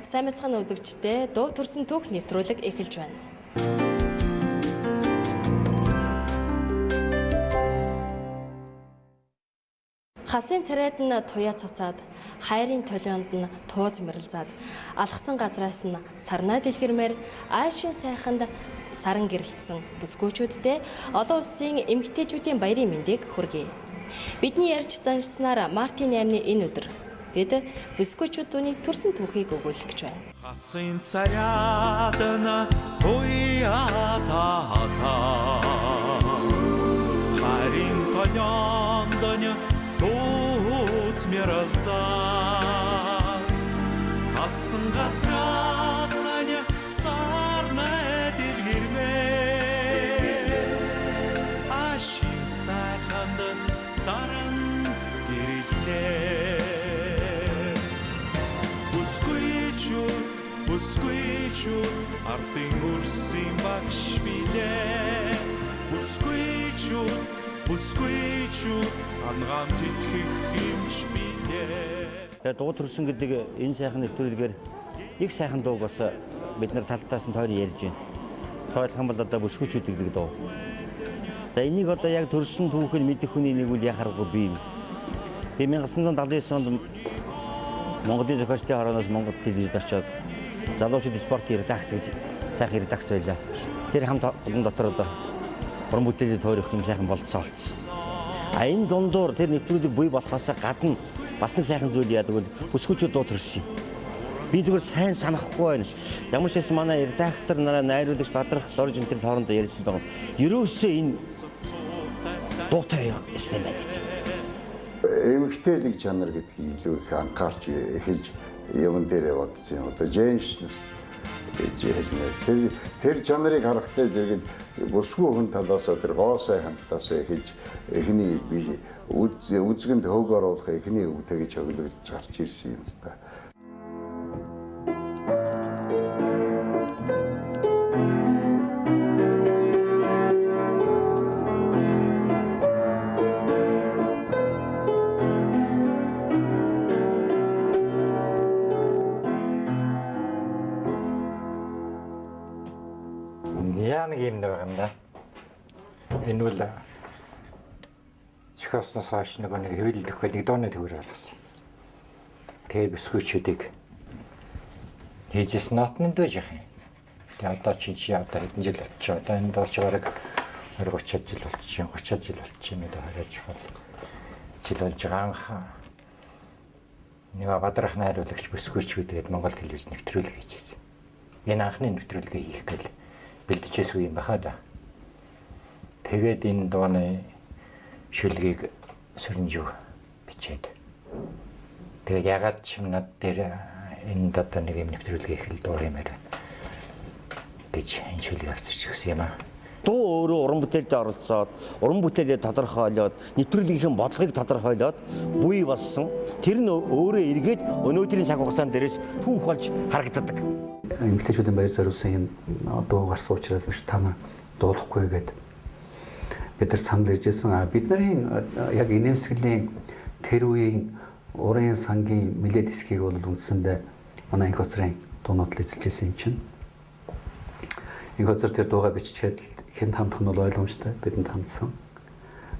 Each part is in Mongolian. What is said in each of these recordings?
Сайн мэцхан үзэгчдээ дуу төрсөн түүх нэвтрүүлэг эхэлж байна. Хасын царайд нь туяа цацаад, хайрын толионд нь тууз мэрэлзаад, алхсан газраас нь сарнаа дэлгэрмээр аашийн сайханд саран гэрэлтсэн бүсгүүчүүдтэй олон улсын эмэгтэйчүүдийн баярын мэндийг хүргэе. Бидний ярьж заншсанаар мартын 8-ны энэ өдөр бид бүсгүүчүүд түүний төрсөн түүхийг өгүүлэх гэж байна. Хасын царайд нь туяа татаад, хайрын толионд нь тууз мэрэлзаад, алхсан газраас нь сарнаа дэлгэрмээр аашийн сайханд саран гэрэлтнэ. Бүсгүйчүүд, бүсгүйчүүд, ардын үрсийн багш билээ. Бүсгүйчүүд, бүсгүйчүүд, ангаамт итгэх хэмж билээ. Тэгээ дуу төрсөн гэдэг энэ сайхан нэвтрүүлгээр их сайхан дууг бас бид нар талтаас нь тойр ярьж байна. Тойлох юм бол одоо бүсгүйчүүд гэдэг дуу. За энийг одоо яг төрсөн түүхийг мэдэх хүний нэг үл яхаарахгүй би юм. Би 1979 онд Монголын зохиолчдын хорооноос Монгол телевизэд очиод залуучууд спортын редакц гэж сайхан редакц байлаа. Тэр хамт олон дотор одоо уран бүтээлийн тойрох юм сайхан болцсон олцсон. А энэ дундуур тэр нэвтрүүлэг буй болохоос гадна бас нэг сайхан зүйл яадаг бол бүсгүүчүүд дуу төрсөн юм. Би зүгээр сайн санахгүй байна. Ямар ч байсан манай редактор нараа найруулагч Бадрах Дорж энэ төр хоорондоо ярьсан байгаа. Ерөөсөө энэ дуутай юм байна гэж. Эмэгтэйлэг чанар гэдгийг илүү их анхаарч эхэлж юмн дээрээ бодсон юм. Одоо женшнес гэж хэлнэ. Тэр чанарыг харахтай зэрэг бүсгүй хүн талаасаа тэр гоо сайхан талаасаа эхэлж эхний үзгэнд хөг оруулах эхний үг тэгж хөглөгдөж гарч ирсэн юм л та. Энэ бол зохиосноос хойш нөгөө нэг хэвлэл төхөөл нэг дууны төгөр гаргасан. Тэгээ бүсгүйчүүдийг хийжсэн нотны дүүж явах юм. Тэгээ одоо чи одоо хэдэн жил болчихоо. Одоо энэ дуу чи бараг 20 30 жил болчих, 30 жил болчих юм даа хараач бол жил болж байгаа анх нэг Бадрах найруулагч бүсгүйчүүд гээд Монгол телевиз нэвтрүүлэг хийж байсан. Энэ анхны нэвтрүүлгийг хийх гээл бэлдэжсэн юм баха да. Тэгээд энэ дууны шүлгийг сүрэнжүү бичээд. Тэгээд ягаад ч юм над дээр энд одоо нэг юм нэвтрүүлэг эхэл дуур юм байна гэж энэ шүлгийг авчирч өгсөн юм аа. Дуу өөрөө уран бүтээлд оролцоод, уран бүтээлээ тодорхойлоод, нэвтрүүлгийнхээ бодлогыг тодорхойлоод буй болсон. Тэр нь өөрөө эргээд өнөөдрийн цаг хугацаан дээрээс түүх болж харагддаг. Эмэгтэйчүүдийн баяр зориулсан энэ дуу гарсан учраас биш та нар дуулахгүй гээд бид нар санал иржсэн. Бид нарын яг инээмсэглэлийн тэр үеийн урын сангийн нэлээд хэсгийг бол үндсэндээ манай инх хоцрын дуунууд л эзэлж байсан юм чинь. Инх хоцор тэр дуугаа биччихэд хэн хандах нь бол ойлгомжтой, бидэнд хандсан.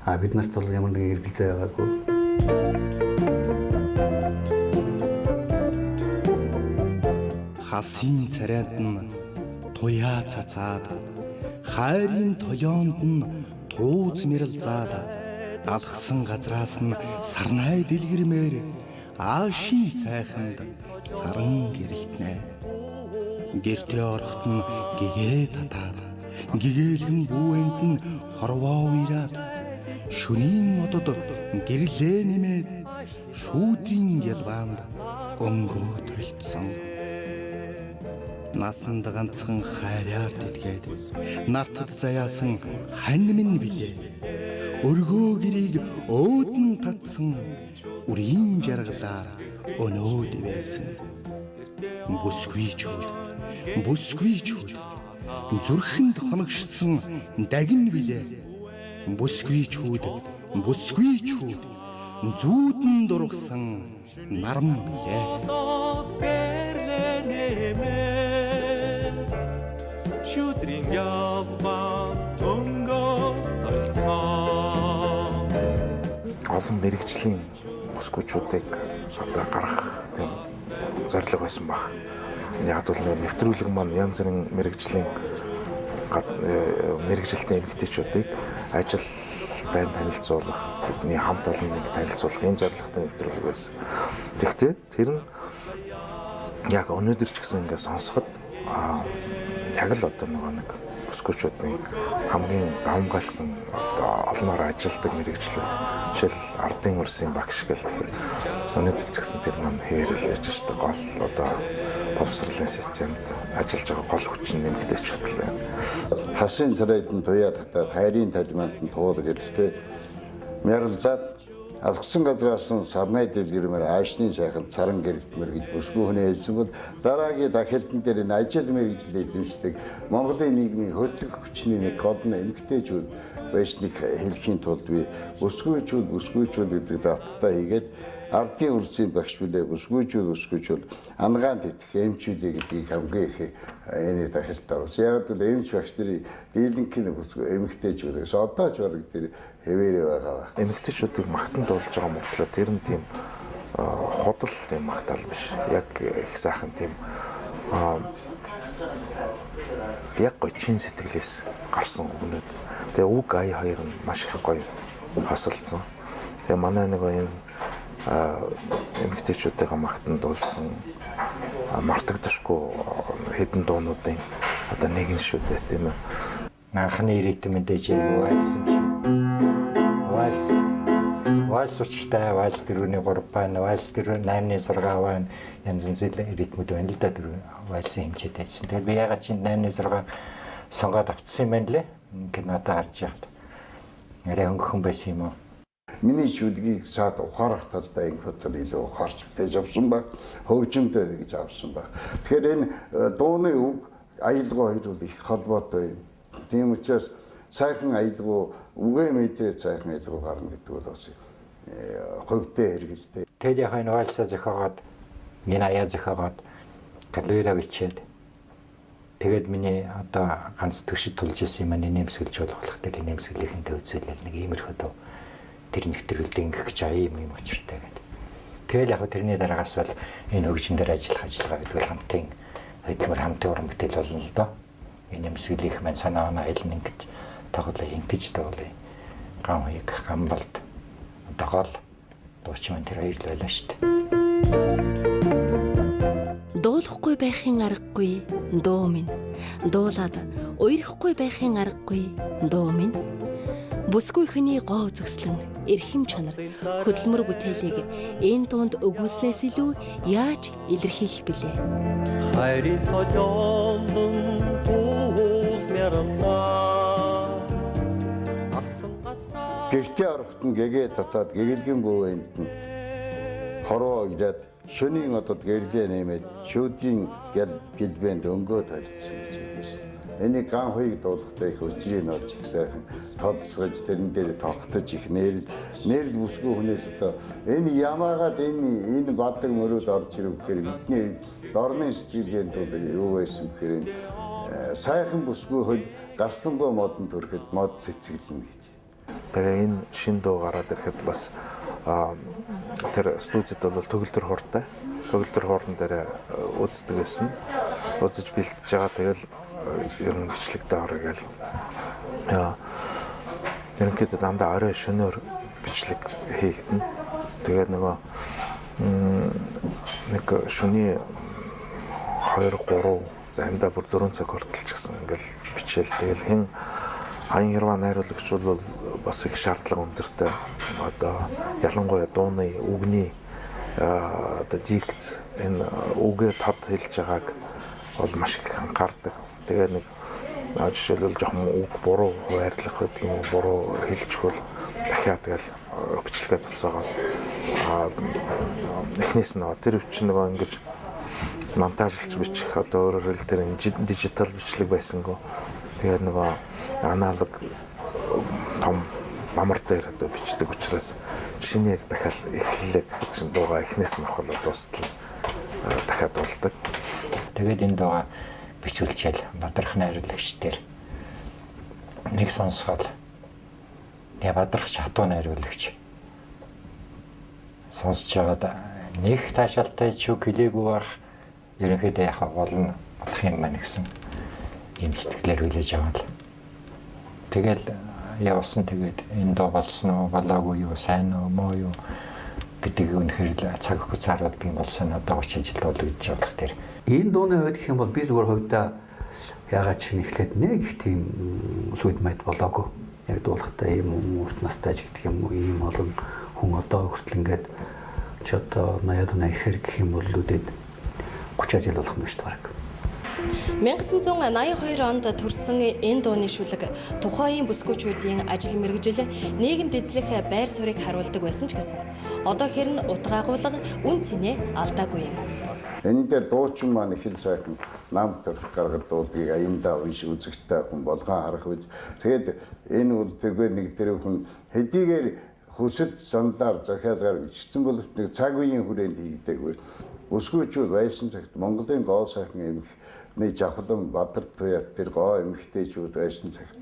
А бид нарт бол ямар нэгэн эргэлзээ байгаагүй. Хасын царайд нь туяа цацаад, хайрын толионд нь тууз мэрэлзаад, алхсан газраас нь сарнай дэлгэрмээр аашийн сайханд саран гэрэлтнэ. Гэртээ ороход нь гэгээ татаад, гэгээлэн бүүэнд нь хорвоо уйраад, шөнийн одод гэрлээ нэмээд шүүдрийн ялбаанд өнгөө толцсон. Насанд ганцхан хайраар тэтгээд нартад заяасан хань минь билээ. Өргөө гэрийг өөдөн татсан үрийн жаргалаар өнөөд байсан. Бүсгүй чүд, бүсгүй чүд, зүрхэнд хоногшсон дагин билээ. Бүсгүй чүд, бүсгүй чүд, зүүдэн дургсан наран билээ. нэмээ шүдрийн ялбан өнгө толцсон. Олон мэрэгжлийн бүсгүүчүүдийг одоо гаргах тийм зорилго байсан баг. Яг бол нэвтрүүлэг маань янз бүрийн мэрэгжлийн мэрэгжилтийн эмэгтэйчүүдийг ажилтай танилцуулах, тэдний хамт олонныг танилцуулах ийм зорилготой нэвтрүүлэг байсан. Тэгэхдээ тэр нь яг өнөөдөр ч гэсэн ингээд сонсоход яг л одоо нөгөө нэг бүсгүүчүүдийн хамгийн давмгаалсан одоо олноор ажилдаг мэрэгчлээ. Жишээл ардын үрсийн багш гэл тэгэхээр өнөөдөр ч гэсэн тэр маань хэвээрэл яж штэ гол одоо боловсролын системд ажиллаж байгаа гол хүч нь эмэгтэйчүүд л байна. Хасын царайд нь туяа татаад хайрын талманд нь туул гэрэлтэй мяралзаад алгасан газраас нь сарнай дэлгэрмээр аашны сайхан царан гэрэлтмэр гэж бүсгүй хүний хэлсэн бол дараагийн дахилтан дээр энэ ажил мэргэжил эзэмшдэг Монголын нийгмийн хөдлөх хүчний нэг гол нь эмэгтэйчүүд байсныг хэлэхийн тулд би бүсгүйчүүд бүсгүйчүүд гэдэг давталтаа хийгээд ардын үрсийн багш билээ бүсгүйчүүд бүсгүйчүүд ангаан тэтгэх эмчүүлээ гэдгийг хамгийн их энэ дахилт оруулсан. Яг л эмч багш нарын дийлэнх нь эмэгтэйчүүд гэсэн одоо ч бараг тэр хэвээрээ байгаа байх. Эмэгтэйчүүдийг магтан дуулж байгаа мөртлөө тэр нь тийм худал тийм магтаал биш. Яг их сайхан тийм яг гоё чин сэтгэлээс гарсан үгнүүд. Тэгээ үг ая хоёр нь маш их гоё хасалдсан. Тэгээ манай нэг энэ эмэгтэйчүүдтэйгээ магтан дуулсан мартагдашгүй хэдэн дуунуудын одоо нэг нь шүү дээ, тийм ээ. Анхны ритм мэдээж вальс юм шиг. Вальс. Вальс учиртай, вальс 4-ний 3 байна, вальс 4 8-ны 6 байна. Янз янзын ритмүүд байна л да, дөрөв вальсын хэмжээтэй байсан. Тэгээд би ягаад чи 8-ны 6 сонгоод авчихсан юм байна лээ. Ингээд надад харж яхад. Арай өнгөхөн байсан юм уу? Миний шүлгийг цаад ухаарах талдаа энэ хотод илүү ухаарч хүлээж авсан баг, хөгжимтэй гэж авсан баг. Тэгэхээр энэ дууны үг аялгаа хоёр бол их холбоотой юм. Тийм учраас сайхан аялгаа үгээ мэдрээ сайхан аялгаа гарна гэдэг бол бас хувьтай хэрэгэлтэй. Тэгэл яг энэ вальсаа зохиогоод, энэ аяа зохиогоод клавира бичээд тэгээд миний одоо ганц төшид тулж исэн юм аа нэмсгэлж болох тэр нэмсгэлийнхэнтэй үзүүлэл нэг иймэрхүү дуу тэр нэвтрүүлдэг ингэх гэж аа ийм учиртай гэдэг. Тэгэл яг тэрний дараагаас бол энэ хөгжим дээр ажиллах ажиллагаа гэдэг бол хамтын хөдөлмөр хамтын уран бүтээл болно л доо. Энэ нэмсгэлийнх маань санаа оноо хэлнэ ингэж тоглоё, ингэж тоглоё. Гам хуйг, гамбалд одоо гол дуучин маань тэр хоёр л байлаа шүү дээ. Дуулахгүй байхын аргагүй дуу минь. Дуулаад уйрахгүй байхын аргагүй дуу минь. Бүсгүй хүний гоо үзэсгэлэн, эрхэм чанар, хөдөлмөр бүтээлийг энэ дунд өгүүлснээс илүү яаж илэрхийлэх билээ? Хайрын толиомдон туул мяралцаа. Гэртээ ороход нь гэгээ татаад гэгэлгэн бөөнд нь хороо ирээд шөнийн одод гэрлээ нэмээд шүүдийн гэлбэнд өнгөө толцсон гэж хэлсэн. Энийг ган хуйг дуулахдаа их өчрийг олж их сайхан тодсгож тэрэн дээр тогтож их нэрл бүсгүй хүнээс одоо энэ ямаагаад энэ бадаг мөрөөд орж ирв гэхээр бидний дорны сэтгэлгээнд бол юу байсан гэхээр энэ сайхан бүсгүй хөл гарслангүй модон төрөхөд мод цэцгэлнэ гэж. Тэгээ энэ шин дуу гараад ирэхэд бас тэр студид бол төгөлдөр хууртай. Төгөлдөр хуурн дээр үздэг байсан. Үзэж бэлдэж байгаа. Тэгэл ер нь бичлэгдээ орё гээл. Ерөнхийдөө дандаа орой шөнөөр бичлэг хийгдэнэ. Тэгээд нөгөө нэг шөний 2 3 заримдаа бүр 4 цаг хүртэл ч гэсэн ингээл бичээл. Тэгэл хэн хаян хэрвээ найруулагч бол бас их шаардлага өндөртэй. Одоо ялангуяа дууны үгний одоо дикц энэ үгээ тод хэлж байгааг бол маш их анхаардаг. Тэгээ нэг жишээлбэл жоохон үг буруу хуваарлах гэдэг юм уу, буруу хэлчихвэл дахиад тэгэл бичлэгээ зогсоогоод эхнээс нь тэр үуч нөгөө ингэж монтажлж бичих одоо өөрөөр хэл тэр дижитал бичлэг байсангүй. Тэгээд нөгөө аналог том бамар дээр одоо бичдэг учраас шинээр дахиад эхлэлээ гэсэн дууга эхнээс нь авах бол дуустал. дахиад дуулдаг. Тэгээд энэ дууга бичүүлчихэл Бадрах найруулагч дээр нэг сонсгол. Тэгээ Бадрах хатуу найруулагч сонсож байгаад нэг таашаалтай ч үг хэлээгүй байх, ерөнхийдөө яхаа болно болох юм байна гэсэн юм сэтгэлээр хүлээж аваад. Тэгэл явсан. Тэгээд энэ дуу болсон уу, болоогүй юу, сайн уу, муу юу гэдэг үнэхээр л цаг хугацаар болдгийг болсон одоо 30 жил дуулагдж болох тэр. Энэ дууны хувьд гэх юм бол би зүгээр хувьдаа ягаад ч нэхлээд нэг их тийм сүд майд болоогүй. Яг дуулахтаа ийм урт настай ч гэдэг юм уу, ийм олон хүн одоо хүртэл ингээд чи одоо 80-ад 80 гэх юм бол үдээд 30 жил болох нь шүү дээ баг. 1982 онд төрсэн энэ дууны шүлэг тухайн бүсгүүчүүдийн ажил мэргэжил, нийгэмд эзлэх байр суурийг харуулдаг байсан ч гэсэн одоо хэрн утга агуулга үн цэнэ алдаагүй юм. Энэ дээр дуучин маань их л сайхан нам төрх гаргад дуулдгийг аяндаа унш үзэгтэй хүн болгон харах үз. Тэгээд энэ үл тэгвэ нэг тэр хүн хэдийгээр хүсэлт саналаар захиалгаар бичсэн боловч нэг цаг үеийн хүрээнд хийгдээгүй. Бүсгүүчүүд байсан цагт Монголын гоо сайхан эмхний жавхлан Бадар Туяа тэр гоо эмхтэйчүүд байсан цагт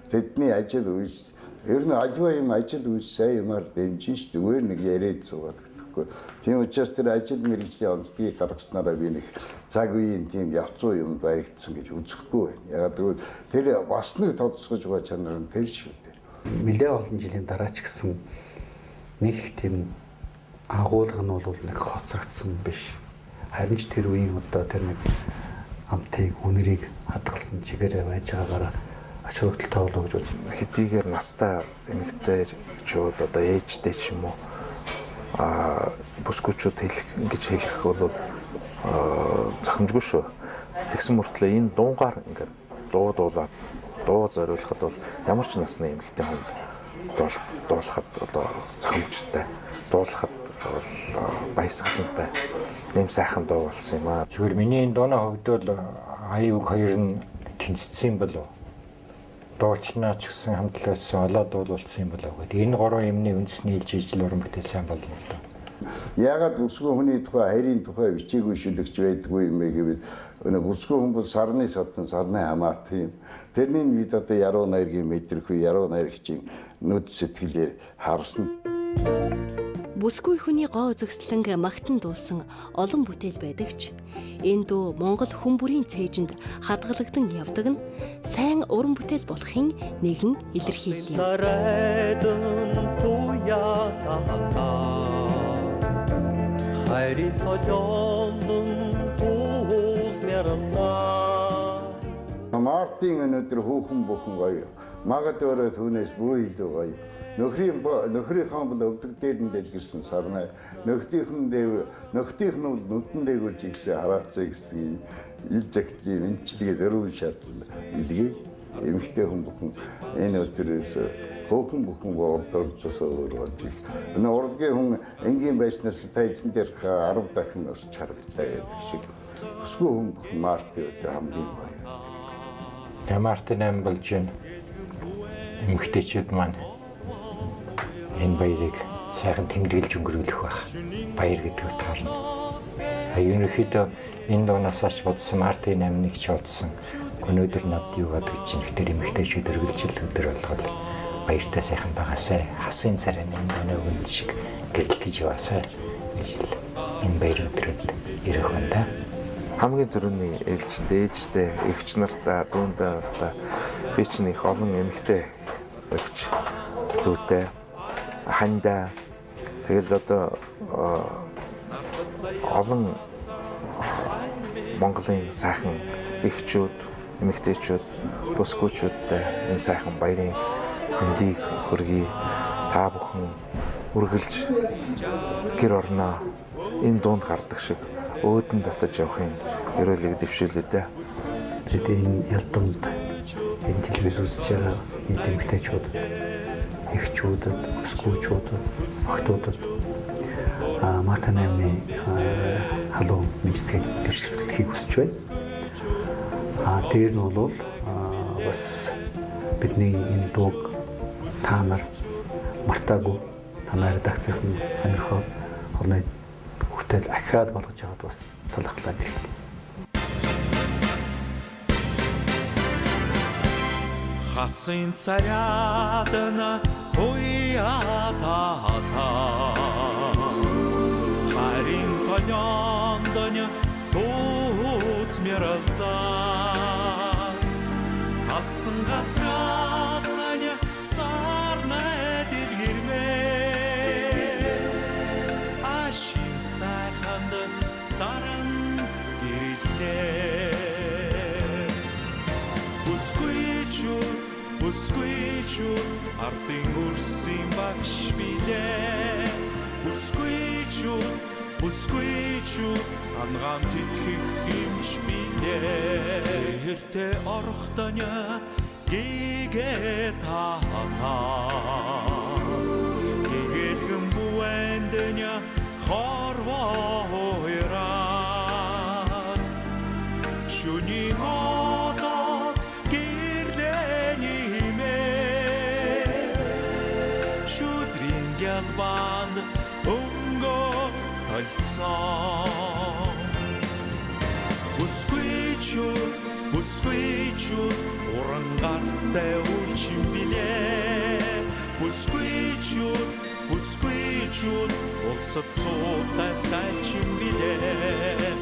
тэдний ажил үйлс ер нь альва юм ажил үйлс сайн юмар дэмжин ш зүгээр нэг яриад суугаад өгөхгүй. Тийм учраас тэр ажил мэргэжлийн онцлогийг гаргаснараа би нэг цаг үеийн тийм явцуу юм баригдсан гэж үзэхгүй байна. Ягаад гэвэл тэр бас нэг тодсгож байгаа чанар нь тэр шүү дээ. Нэлээ олон жилийн дараа ч гэсэн нэг их тийм агуулга нь бол нэг хоцрогдсон биш. Харин ч тэр үеийн одоо тэр нэг амтыг, үнэрийг хадгалсан чигээрээ байж байгаагаараа ач холбогдолтой болов гэж үзсэн. Хэдийгээр настай эмэгтэйчүүд одоо ээжтэй ч юм уу бүсгүүчүүд хэлэх ингэж хэлэх бол зохимжгүй шүү. Тэгсэн мөртлөө энэ дуунгаар ингээд дуу дуулаад дуу зориулахад бол ямар ч насны эмэгтэй хүнд дуулахад одоо зохимжтой, дуулахад бол баясгалантай нэм сайхан дуу болсон юм аа. Зүгээр миний энэ дууны хувьд бол ая үг хоёр нь тэнцсэн болов. Дуучнаа ч гэсэн хамтлал байсан, олоо дуулуулсан юм болов гэдэг. Энэ гурван юмны үндэсний ээлж ижил уран бүтээл сайн болно л доо. Яагаад бүсгүй хүний тухай, хайрын тухай бичээгүй шүлэгч байдгүй юм бэ гэвэл өнөө бүсгүй хүн бол сарны садан, сарны хамаат юм. Тэрний бид одоо яруу найргийн мэдрэхүй, яруу найрагчийн нүд сэтгэлээр харсан. Бүсгүй хүний гоо үзэсгэлэнг магтан дуулсан олон бүтээл байдаг ч энэ дуу Монгол хүн бүрийн цээжинд хадгалагдан явдаг нь сайн уран бүтээл болохын нэгэн илэрхийлэл юм. Мартин өнөөдөр хүүхэн бүхэн гоё. Магад өөрөө түүнээс бүр илүү гоё. Нөхрийнхөө бол өвдөг дээр нь дэлгэрсэн сарнай. Нөхдийнх нь бол нүдэн дээгүүр жигсэн хараацаа гэсэн ил загтлын эмчилгээ дөрвөн шаардлага илгээе. Эмэгтэй хүн бүхэн энэ өдрөөс хөөхөн бүхэн ордоос өөр болж их. Энэ урлагийн хүн энгийн байснаас та эзэн дээр 10 дахин өсч харагдлаа гэдэг шиг. Өсгөө хүн бүхэн Мартын өдөр хамгийн гоё. Тэгээ Мартын 8 болж байна. Эмэгтэйчүүд маань энэ баярыг сайхан тэмдэглэж өнгөрүүлэх байх. Баяр гэдэг утгаар нь. Ерөнхийдөө энэ дуунаас ч бодсон, Мартын 8-ыг ч бодсон. Өнөөдөр над юу гэдэг чинь тэр эмэгтэйчүүд өргөлжил өдөр болгоод баяртай сайхан байгаасай. Хасын сарын энэ дууны өгөнд шиг гэрэлтэж яваасай гэж л энэ баяр өдрөд ирэх байна да. Хамгийн түрүүний ээлжинд ээжтэй, эгч нартаа, дүүндээ нартаа би чинь их олон эмэгтэй эгч дүүтэй хандаа тэгэл одоо олон Монголын сайхан эгчүүд, эмэгтэйчүүд, бүсгүүчүүдтэй энэ сайхан баярын мэндийг хүргэе. Та бүхэн үргэлж гэр орноо энэ дунд гардаг шиг өөдөн татаж явахын ерөөлийг дэвшүүлээ дээ. Тэгээд энэ ялдамд энэ телевиз үзэж байгаа нийт эмэгтэйчүүдэд, эгчүүдэд, өсгүүчүүдэд, охтуудад Мартын 8-ны халуун мэндчилгээг дэвшүүлэхийг хүсэж байна. Тэр нь бол бас бидний энэ дууг та нар мартаагүй, танай редакцийн сонирхоод орны хүртэж бүтээл ахиад болгож яваад бас талархлаа хэрэгтэй. Хасын царядна туятата Харин толондон туц мэрэлцаа Алхсан газраас нь сарнай дэлгэрмээ Ашин сайханд саран гэрэллээ Бүсгүйчүүд, бүсгүйчүүд ардын үрсийн багш билээ Бүсгүйчүүд, бүсгүйчүүд ангаан тэтгэх хэмж билээ Хэртэ орохтон гэгээ тата Гэгэлгэн бүвэндэн хорвоо Шүний одод гэрлэний химээ Шүдрийн гялбанд өнгө толцсон Бүсгүйчүүд, бүсгүйчүүд уран гартай үлчин билээ Бүсгүйчүүд, бүсгүйчүүд улсад суутай сайчин билээ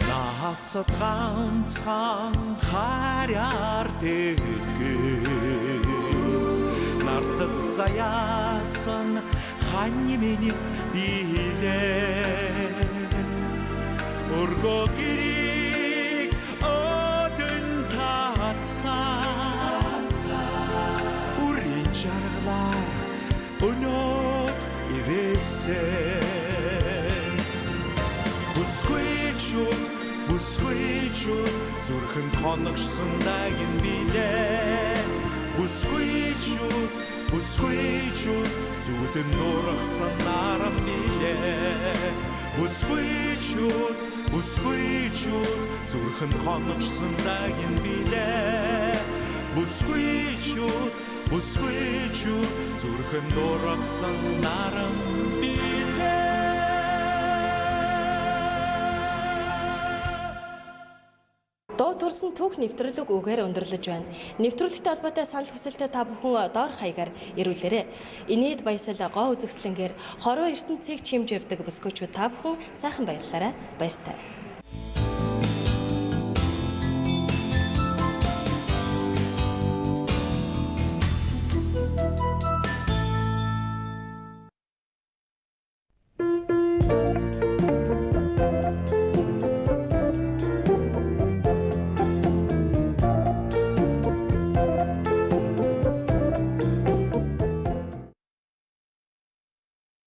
Насад ганцхан харьяар тэтгэд Нартад заяасан хань миний билээ Өргөө гэрийг өдөн татсан Үрийн жаргалаар өнөөд ивэсэн Бүсгүйчүүд, бүсгүйчүүд зүрхэнд хоногшсон дагин билээ Бүсгүйчүүд, бүсгүйчүүд зүудэн нуургасан наран билээ Бүсгүйчүүд, бүсгүйчүүд зүрхэнд хоногшсон дагин билээ Бүсгүйчүүд, бүсгүйчүүд зүрхэнд нуургасан наран билээ Дуу төрсөн түүх нэвтрүүлэг үгээр өндөрлөж байна. Нэвтрүүлэгтэй холбоотой санал хүсэлтэд та бүхэн доор хаягаар ирүүлээрэй. Инээд баясал гоо үзэсгэлэнгээр хорвоо ертөнцийг чимж явдаг бүсгүйчүүд та бүхэн сайхан баярлалаарай. Баяртай.